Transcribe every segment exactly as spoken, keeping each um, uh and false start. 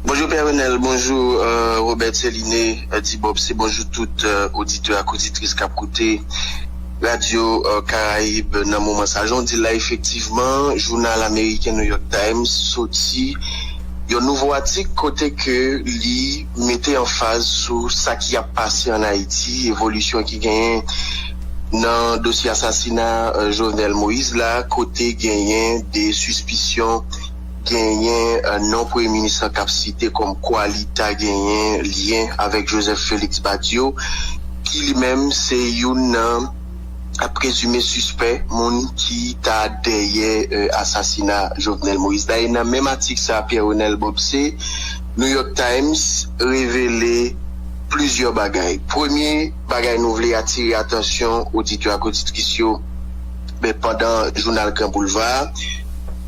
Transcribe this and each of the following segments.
Bonjou Pè Renèl, bonjou euh, Robert Celiné, euh, Dibob, se bonjou tout euh, oditè ak oditris k ap koute Radyo euh, Karayib nan moman sa. Jan w di l la, efektivman, jounal ameriken New York Times soti yon nouvo atik kote ke li mete anfaz sou sa ki ap pase ann Ayiti, evolisyon ki genyen nan dosye asasina euh, Jovenel Moïse la, kote genyen de sispisyon genyen euh, non premye minis lan k ap site kòm kwa li ta genyen lyen avèk Joseph Félix Badio, ki li menm se youn nan ap prezime sispè moun ki ta dèyè euh, asasina Jovenel Moïse. Dayè nan menm atik sa, Pierre Renel Bobse, New York Times revele plizyè bagay. Premye bagay nou vle atire atansyon oditè ak oditris yo, men pandan jounal Gran Boulva,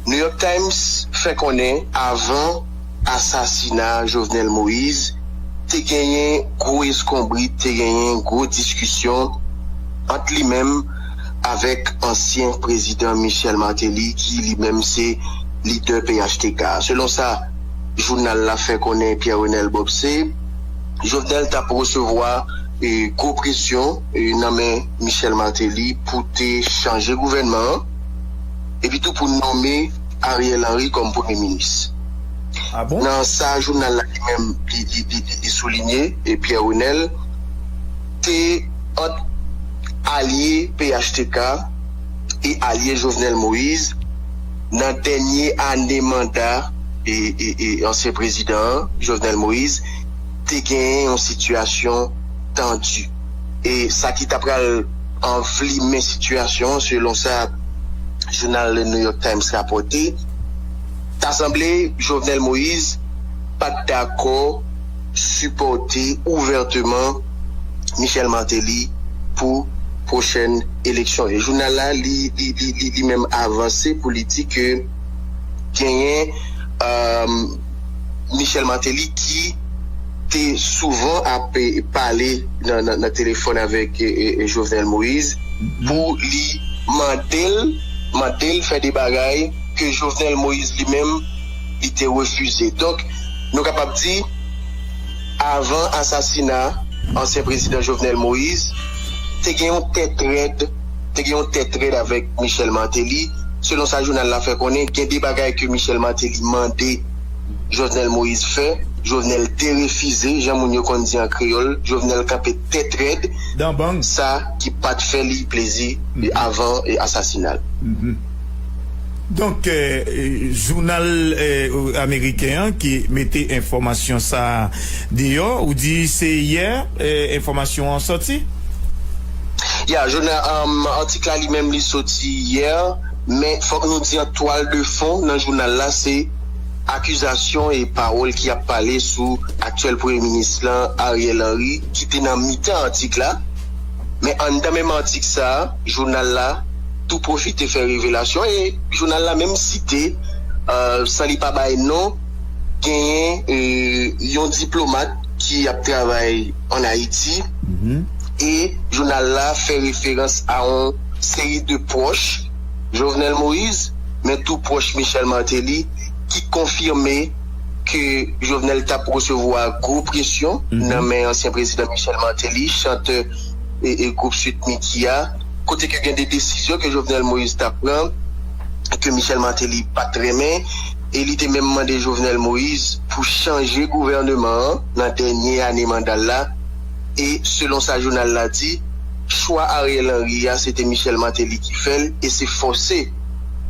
New York Times fè konnen avan asasina Jovenel Moïse, te genyen gwo eskonbrit, te genyen gwo diskisyon ant li menm avèk ansyen prezidan Michel Martelly, ki li menm se lidè P H T K. Selon sa jounal la fè konnen, Pierre Renel Bobse, Jovenel t ap resevwa e, gwo presyon e, nan men Michel Martelly pou te chanje gouvènman an, epi tou pou nonmen Ariel Henry kòm premye minis. Ah bon? Nan sa jounal la li menm li, li, li, li, li soulinye, e Pierre Renel te ant alye P H T K e alye Jovenel Moïse nan dènye ane manda e, e, e ansyen prezidan an, Jovenel Moïse, te genyen yon sitiyasyon tandi. E sa ki ta pral anvlimen sitiyasyon an, selon sa jounal The New York Times rapòte, ta sanble Jovenel Moïse pa t dakò sipòte ouvèteman Michel Martelly pou pwochèn eleksyon. E jounal la, li, li, li, li, li menm avanse pou li di ke genyen euh, Michel Martelly ki te souvan ap pale nan, nan, nan telefòn avèk e, e, Jovenel Moïse pou li mande l, mande l fè de bagay ke Jovenel Moïse li menm li te refize. Donk, nou kapab di, avan asasina ansyen prezidan Jovenel Moïse, te gen yon tèt rèd, te gen yon tèt rèd avèk Michel Martelly. Selon sa jounal la fè konnen, gen de bagay ke Michel Martelly mande Jovenel Moïse fè, Jovenel derefize, jan moun yo konn di an kreyòl, Jovenel kanpe tèt rèd, sa ki pa t fè li plezi avan e asasina l. Donk, eh, jounal eh, ameriken an ki mete enfòmasyon sa a deyò, ou di se yè eh, enfòmasyon an sòti? Ya, jounal, um, atik la li menm li soti yè, men fòk nou di an twal de fon nan jounal la se akizasyon e pawòl ki ap pale sou aktyèl premye minis lan Ariel Henry ki te nan mitan atik la. Men anndan menm atik sa a, jounal la tou pwofite fè revelasyon e jounal la menm site, euh, san li pa bay non, genyen euh, yon diplomat ki ap travay ann Ayiti e jounal la fè referans a yon seri de pwòch Jovenel Moïse, men tou pwòch Michel Martelly ki konfime ke Jovenel t ap resevwa gwo presyon nan men ansyen prezidan Michel Martelly, chantè e, e gwoup Sweet Micky a, kote ke gen de desizyon ke Jovenel Moïse t ap pran, ke Michel Martelly pa t renmen, e li te menm mande Jovenel Moïse pou chanje gouvèneman an nan dènye ane manda l la, e selon sa jounal la di, chwa Ariel Henry a se te Michel Martelly ki fè l, e se fòse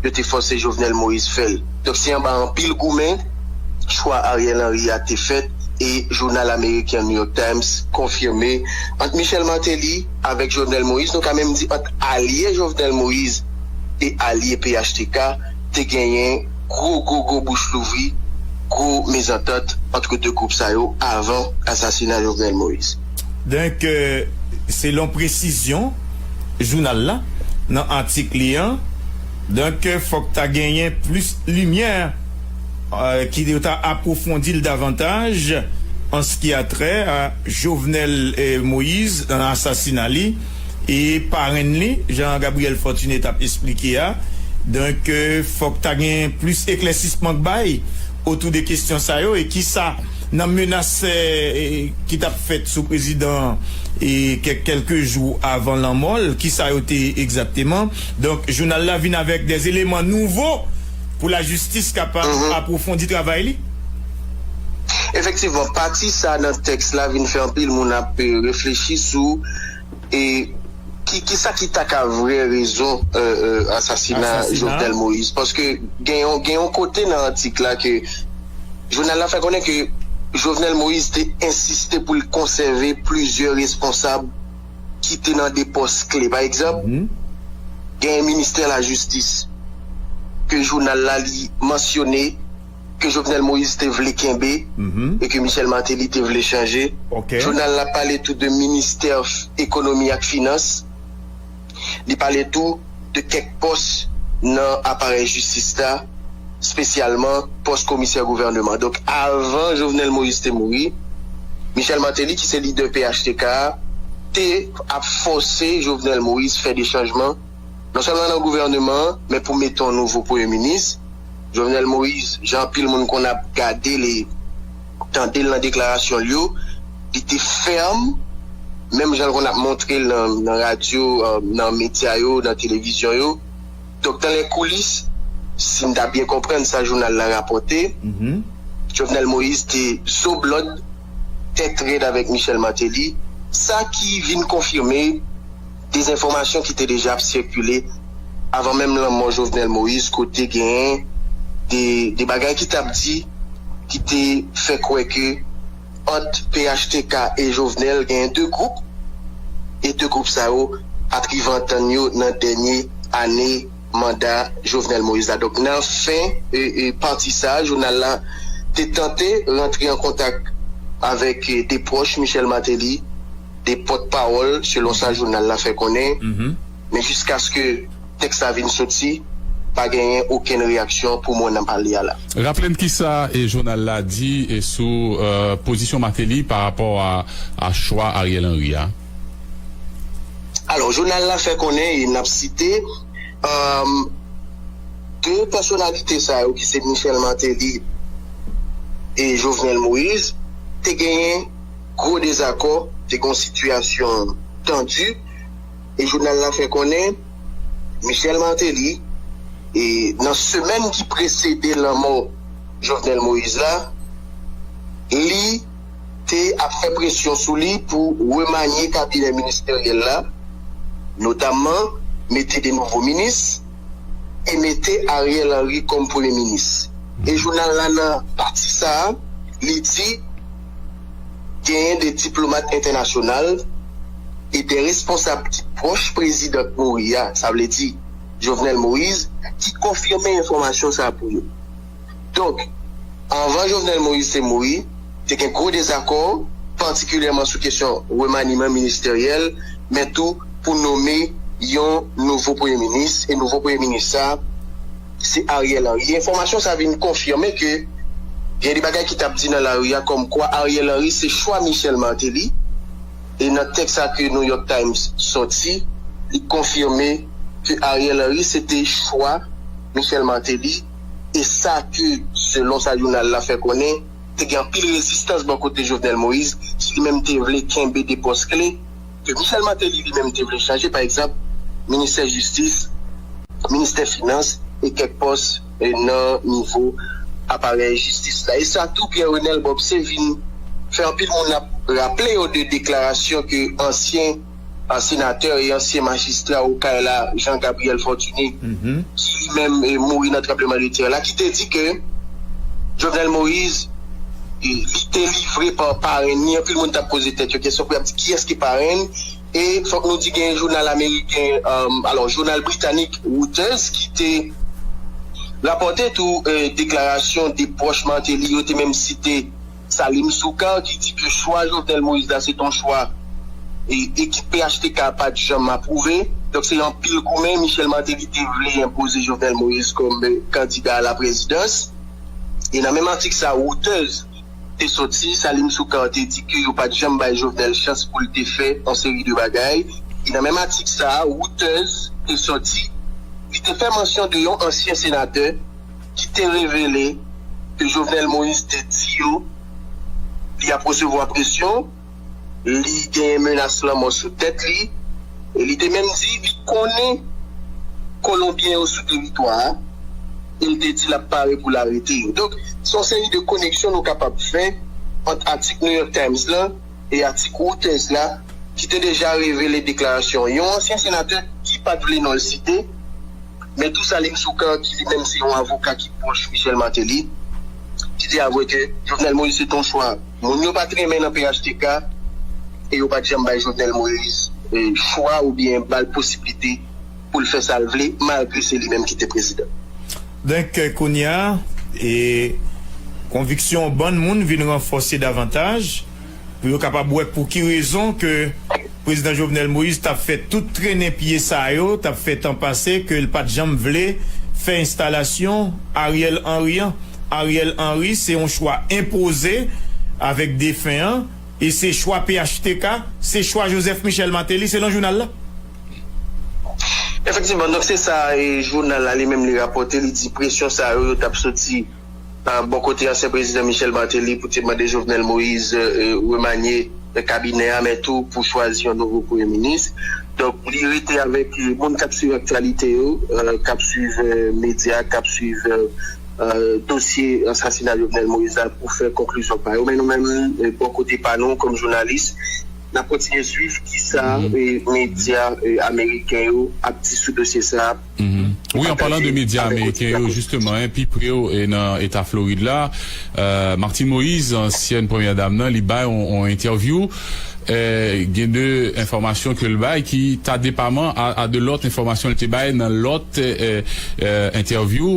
yo te fòse Jovenel Moïse fè l. Donk se anba anpil goumen chwa Ariel Henry a te fèt e jounal ameriken New York Times konfime ant Michel Martelly avèk Jovenel Moïse, nou ka menm di ant alye Jovenel Moïse e alye P H T K te genyen gwo gwo gwo bouch louvri, gwo mezantant ant de gwoup sa yo avan asasina Jovenel Moïse. Donk, selon presizyon jounal la nan atik li an, donk fòk ta genyen plis limyè ki yo ta apwofondi l davantaj an se ki a trè a Jovenel Moïse nan asasina li e parenn li, jan Gabriel Fortuné t ap esplike a. Donk, fòk ta gen plis eklèsisman k bay otou de kesyon sa yo e kisa nan menas, eh, ki t ap fèt sou prezidan an, e kèk, kèlke jou avan lanmò l, kisa yo te ye egzakteman. Donk, jounal la vin avèk de eleman nouvo pou lajistis kapab apwofondi travay li. Efektivman, pati sa nan tèks la vin fè anpil moun ap, eh, reflechi sou, e ki, kisa ki ta ka vrè rezon, eh, eh, asasina Jovenel Moïse. Paske gen yon, gen yon kote nan atik la ke jounal la fè konnen ke Jovenel Moïse te ensiste pou l konsève plizyè responsab ki te nan de pòs kle. Pa egzanp, gen ministè lajistis ke jounal la li mansyone ke Jovenel Moïse te vle kenbe e ke Michel Martelly te vle chanje. Jounal la pale tou de ministè f-, ekonomi ak finans. Li pale tou de kèk pòs nan aparèy jistis la, espesyalman pòs komisè gouvèneman. Donk, avan Jovenel Moïse te mouri, Michel Martelly, ki se lidè P H T K a, te ap fòse Jovenel Moïse fè de chanjman, non sèlman nan gouvèneman an, men pou mete yon nouvo premye minis. Jovenel Moïse, jan anpil moun konn ap gade l e tande l nan deklarasyon l yo, li te fèm, menm jan l konn ap montre l nan, nan radyo, eh, nan medya yo, nan televizyon yo. Donk, dans les coulisses, si m ta byen konprann sa jounal la rapòte, Jovenel Moïse te zoblòd, tèt rèd avèk Michel Martelly, sa ki vin konfime dezenfòmasyon ki te deja ap sikile avan menm lanmò Jovenel Moïse, kote genyen de, de bagay ki t ap di, ki te fè kwè ke ant P H T K e Jovenel genyen de gwoup, e de gwoup sa yo pa t rive antann yo nan dènye ane manda Jovenel Moïse la. Donk, nan fen, e, e, pati sa a, jounal la te tante rantre an kontak avèk, e, de pwòch Michel Martelly, de pòtpawòl, selon sa jounal la fè konnen. Men jiskaske tèks la vin soti, pa genyen okenn reyaksyon pou mwen nan pale a la. Raple n kisa, e, jounal la di, e, sou, e, pozisyon Martelly pa rapò a, a chwa Ariel Henry a. Alò, jounal la fè konnen, e n ap site, um, de pèsonalite sa yo, ki se Michel Martelly e Jovenel Moïse, te genyen gwo dezakò, te gen yon sitiyasyon tandi, e jounal la fè konnen Michel Martelly, e nan semèn ki presede lanmò Jovenel Moïse la, li te ap fè presyon sou li pou remanye kabinè ministeryèl la, notamman mete de nouvo minis e mete Ariel Henry kòm premye minis. E jounal la, nan pati sa a, li di genyen de diplomat entènasyonal e de responsab ki pwòch prezidan k mouri a, sa vle di Jovenel Moïse, ki konfime enfòmasyon sa a pou yo. Donk, anvan Jovenel Moïse te mouri, te gen gwo dezakò, patikilyèman sou kesyon remaniman ministeryèl, men tou pou nome yon nouvo premye minis, e nouvo premye minis sa, se Ariel Henry. Enfòmasyon sa vin konfime ke gen de bagay ki t ap di nan lari a, kòmkwa Ariel Henry se chwa Michel Martelly, e nan tèks sa ke New York Times sòti, li konfime ke Ariel Henry se te chwa Michel Martelly, e sa ke, selon sa jounal la fè konnen, te gen anpil rezistans bò kote Jovenel Moïse, ki li menm te vle kenbe de pòs kle, ke Michel Martelly li menm te vle chanje, pa egzanp, ministè jistis, ministè finans e kèk pòs, e, nan nivo aparèy jistis la. E sa tou, Pierre Renel Bobcé vin fè anpil moun ap raple yo de deklarasyon ke ansyen, a, senatè e ansyen majistra Okay la, Jean Gabriel Fortuné, ki li menm, e, mouri nan tranblemanntè la, ki te di ke Jovenel Moïse, e, li te livre pa parenn li. Anpil moun t ap poze tèt yo kesyon pou y ap di kiyès ki parenn. E fòk nou di gen jounal ameriken, um, alò, jounal britanik Reuters ki te rapòte tou, eh, deklarasyon de pwòch Martelly yo, te menm site Salim Soukar ki di ke chwa Jovenel Moïse la se t on chwa e ekip P H T K pa t janm apwouve. Donk se anpil goumen Michel Martelly te vle enpoze Jovenel Moïse kòm, eh, kandida a la prezidans. E nan menm atik sa, Reuters te soti, Salim Soukar te di ke yo pa t janm bay Jovenel chans pou l te fè yon seri de bagay. E nan menm atik sa a, Reuters te soti, li te fè mansyon de yon ansyen senatè ki te revele ke Jovenel Moïse te di yo, li ap resevwa presyon, li genyen menas lanmò sou tèt li, e li te menm di li konnen Kolonbyen yo sou teritwa a, e li te di l ap pare pou l arete yo. Donk, se yon seri de koneksyon nou kapab fè ant atik New York Times lan e atik Reuters la, ki te deja revele deklarasyon yon ansyen senatè ki pa t vle non l site, men tou sa li m sou kan ki li menm se yon avoka ki pwòch Michel Martelly, ki te avwe ke Jovenel Moïse se te yon chwa moun yo pa t renmen nan P H T K, e yo pa t janm bay Jovenel Moïse eh, chwa oubyen ba l posiblite pou l fè sa l vle, malgre se li menm ki te prezidan. Donk, kounye a, e, konviksyon yon bann moun vin ranfòse davantaj pou yo kapab wè pou ki rezon ke prezidan Jovenel Moïse t ap fè tout trennen pye sa yo, t ap fè tan pase ke l pa t janm vle fè enstalasyon Ariel Henry an. Ariel Henry se yon chwa enpoze avèk defen an, e se chwa P H T K, se chwa Joseph Michel Martelly, selon jounal la. Efektivman, donk se sa e jounal la li menm li rapòte, li di presyon sa yo, yo t ap soti bò kote ansyen prezidan Michel Martelly pou te mande Jovenel Moïse remanye kabinè a, men tou pou chwazi yon nouvo premye minis. Donk, li rete avèk moun k ap swiv aktyalite yo, k ap swiv medya, k ap swiv dosye ansasina Jovenel Moïse la pou fè konklizyon pa yo. Men nou menm, bò kote pa nou, kòm jounalis, n ap kontinye swiv kisa medya ameriken yo ap di sou dosye sa a. Wi, an palan de medya ameriken yo, jisteman, pi pre w nan eta Florid la, Martine Moïse, ansyèn premyè dam nan, li bay yon entèvyou. Gen de enfòmasyon ke l bay ki ta depaman a de lòt enfòmasyon l te bay nan lòt entèvyou.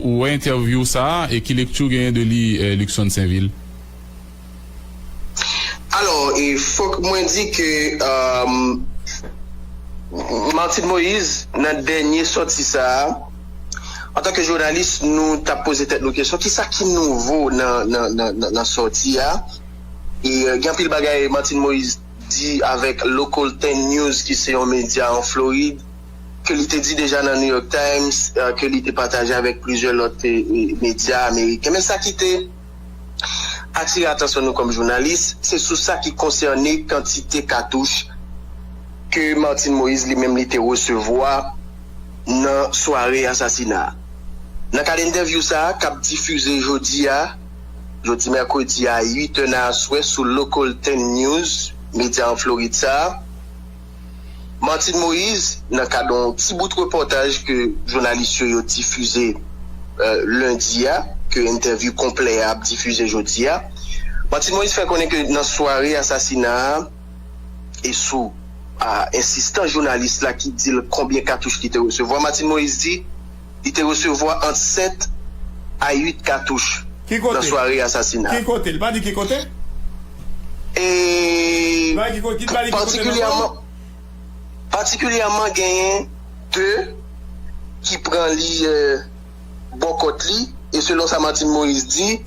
Ou wè entèvyou sa a e ki lekti w genyen de li, Luckson Sainvil? Alò, e fòk mwen di ke Martine Moïse, nan dènye sòti sa a, antanke jounalis, nou t ap poze tèt nou kesyon, kisa ki nouvo nan, nan, nan, nan, nan sòti a? E gen anpil bagay Martine Moïse di avèk Local ten News, ki se yon medya an Florid, ke li te di deja nan New York Times, ke li te pataje avèk plizyè lòt medya ameriken. Men sa ki te atire atansyon nou kòm jounalis, se sou sa ki konsène kantite katouch ke Martine Moïse li menm li te resevwa nan sware asasina a. Nan kad entèvyou sa a k ap difize jodi a, jodi mèkredi a uit è nan aswè sou Local ten News, medya an Florid sa a, Martine Moïse, nan kad yon ti bout repòtaj ke jounalis yo yo difize lendi a, ke entèvyou konplè a ap difize jodi a, Martine Moïse fè konnen ke nan sware asasina a, e sou a ensistans jounalis la ki di l konbyen katouch li te resevwa, Martine Moïse di li te resevwa ant sèt a uit katouch nan sware asasina. Ki kote? Li pa di ki kote? E patikilyèman, patikilyèman genyen de ki pran li bò kòt li, e selon sa Martine Moïse di,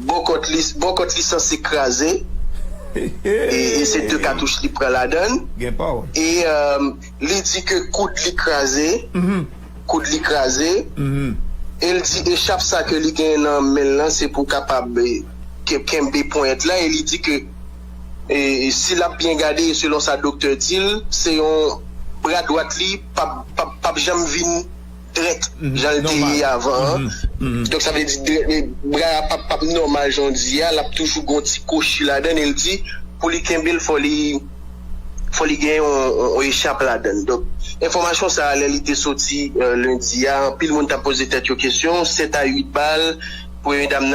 bò kòt li, bò kòt li sanse kraze. E se de katouch li pran ladan l. E li di ke koud li kraze. Koud li kraze. E l di echap sa ke li genyen nan men l lan se pou kapab kenbe ponyèt la, e li di ke si l ap byen gade, selon sa doktè di l, se yon bra dwat li p ap janm vin drèt jan l te ye avan an. Donk sa vle di bra a p ap nòmal jan w di a, l ap toujou gen yon ti kwochi ladan l, e l di pou li kenbe l fò li fò li gen yon echap ladan l. Donk enfòmasyon sa a lè li te soti lendi a, anpil moun t ap poze tèt yo kesyon, sèt a uit bal, premye dam nan